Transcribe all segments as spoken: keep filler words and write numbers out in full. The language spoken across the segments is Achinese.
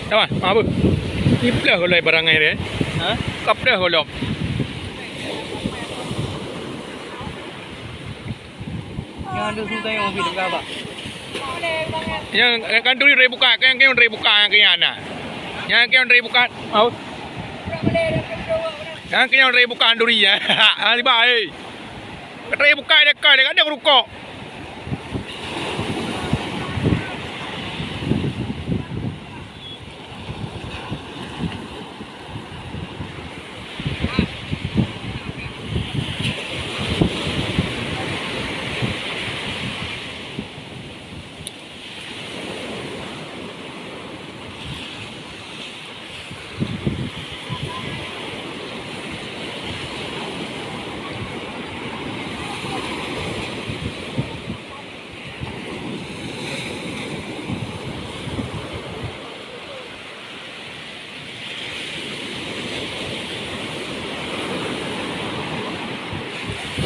Saban, apa? Ipleh golom barang air, eh? Ha? Kapleh golom. Nyang ada suntai mobil ke apa? Nyang, nyang kanduri dari buka, nyang kanduri buka, nyang kanduri buka. Au. Nyang kanduri buka kanduri ya. Ah, tiba, eh. Kanduri buka dia kai, dia ada rukok.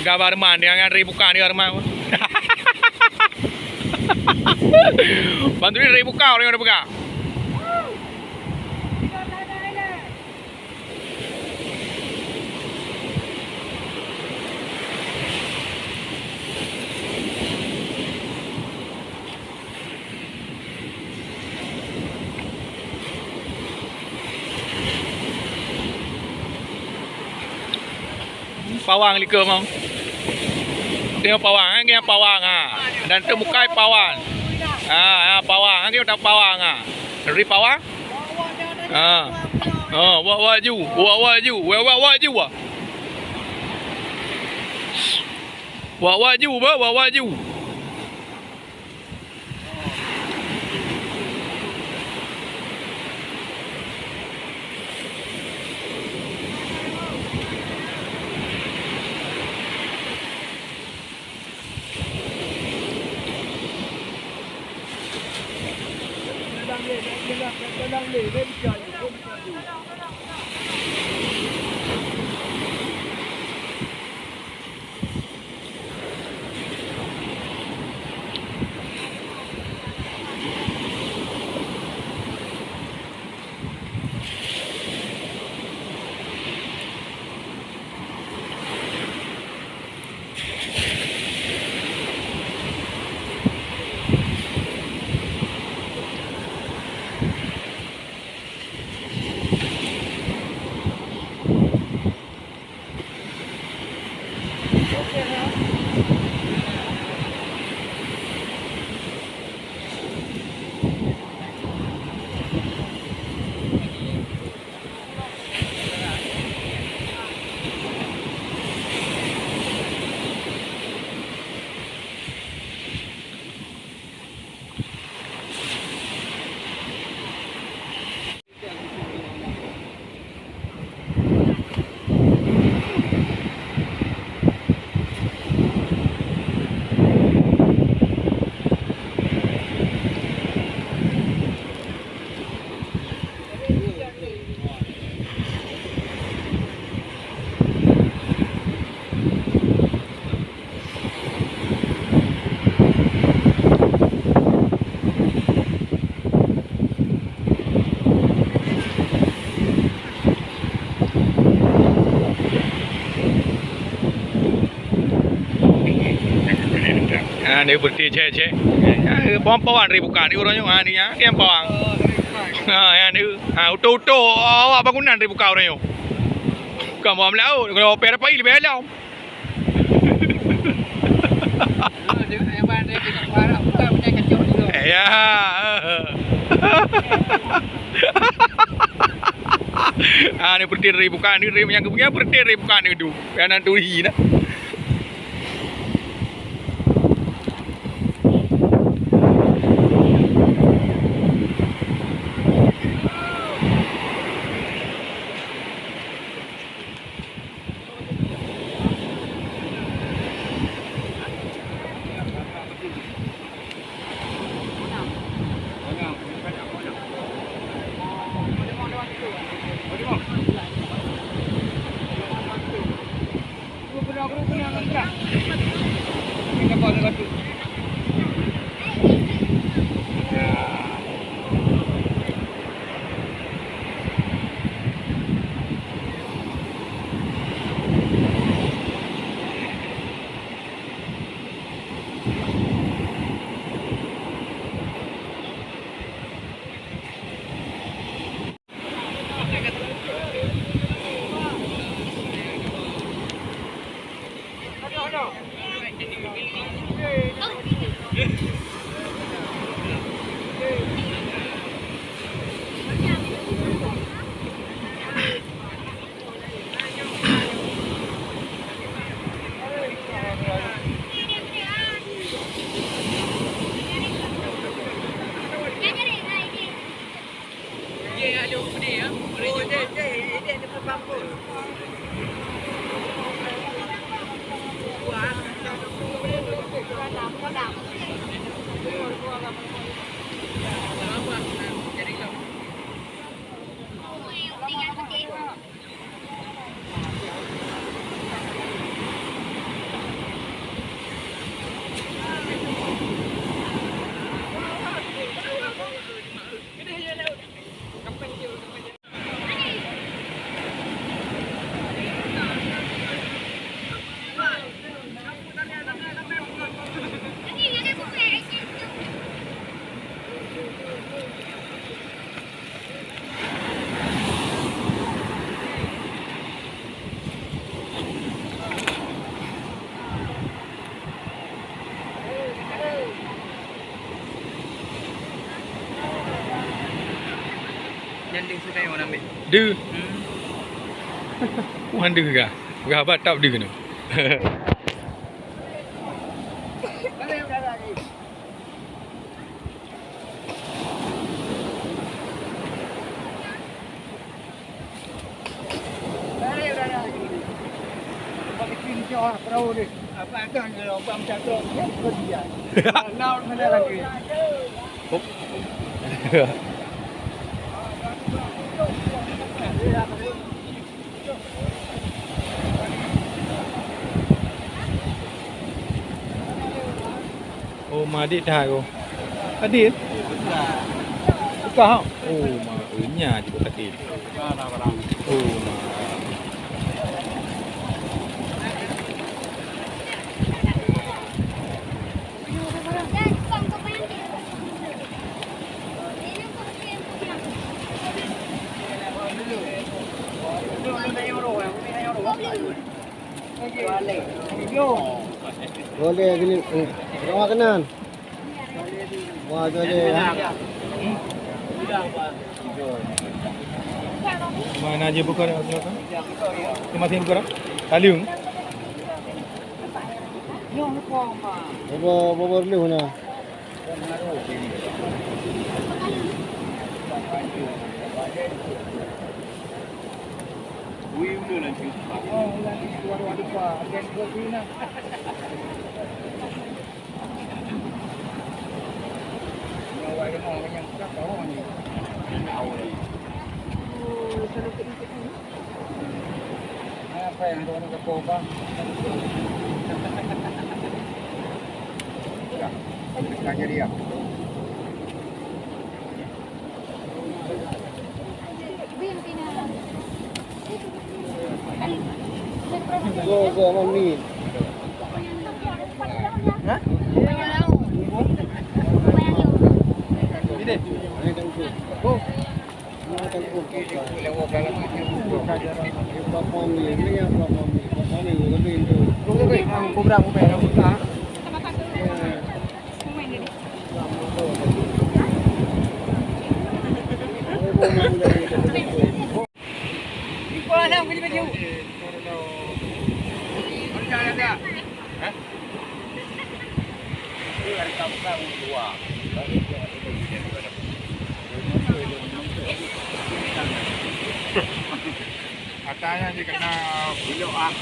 Peugah bak Arman, dia nyan ri buka dia Arman. Bantu dia ri buka orang yang peugah. Pawang likot, Mang. Tengok pawang, eh, kena pawang, ha. Dan tu mukai pawang. Ha, ha, pawang, ha, kena pawang, ha. Ri pawang? Ha. Ha, wak, wak ju, wak, wak ju, wak, wak, wak ju, wak. Wak, wak ju, bah, wak, wak ju. Ha, ni berhenti cek-cek. Ha, pawang-pawang ri buka ni urang nyoe. Ha, ni ya, kian pawang. Ha, ya, ni. Ha, uto-uto awak bangunan ri buka urang nyoe. Bukan pawang melaut. Kalau payah dapat lebih dalam. Ya. Ah, ni peureté ri buka ni, ri nyang geupeugah peureté ri buka ni du. Kan turi dah. Nyan deuh sudah yang ngambil. Deuh. Hmm. Wan deuh kah? Peugah haba tap deuh keunoe. Oh, ma adik that ko. Adil? Buka, ha? Oh, ma, eh, nya je buat adil. Oh, ma. Boleh gini, eh, orang kenan. Wah, tu ada, ya. Mana aja buka dah, buka. Cuma sini buka dah. Kalium. Bobo, bobo dulu mana? Go, go, mami. Hah? Ini. Go. Katanya dia kena bilok ah.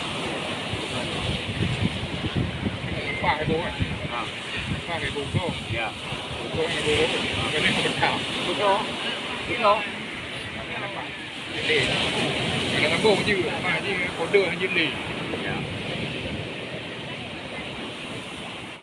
Pah itu kan. Ha. Pah itu tu. Ya. Itu yang dulu. Kena kebentang. Betul. Betul. Jadi, kalau ngambung je, ha, je kode je le. Ya.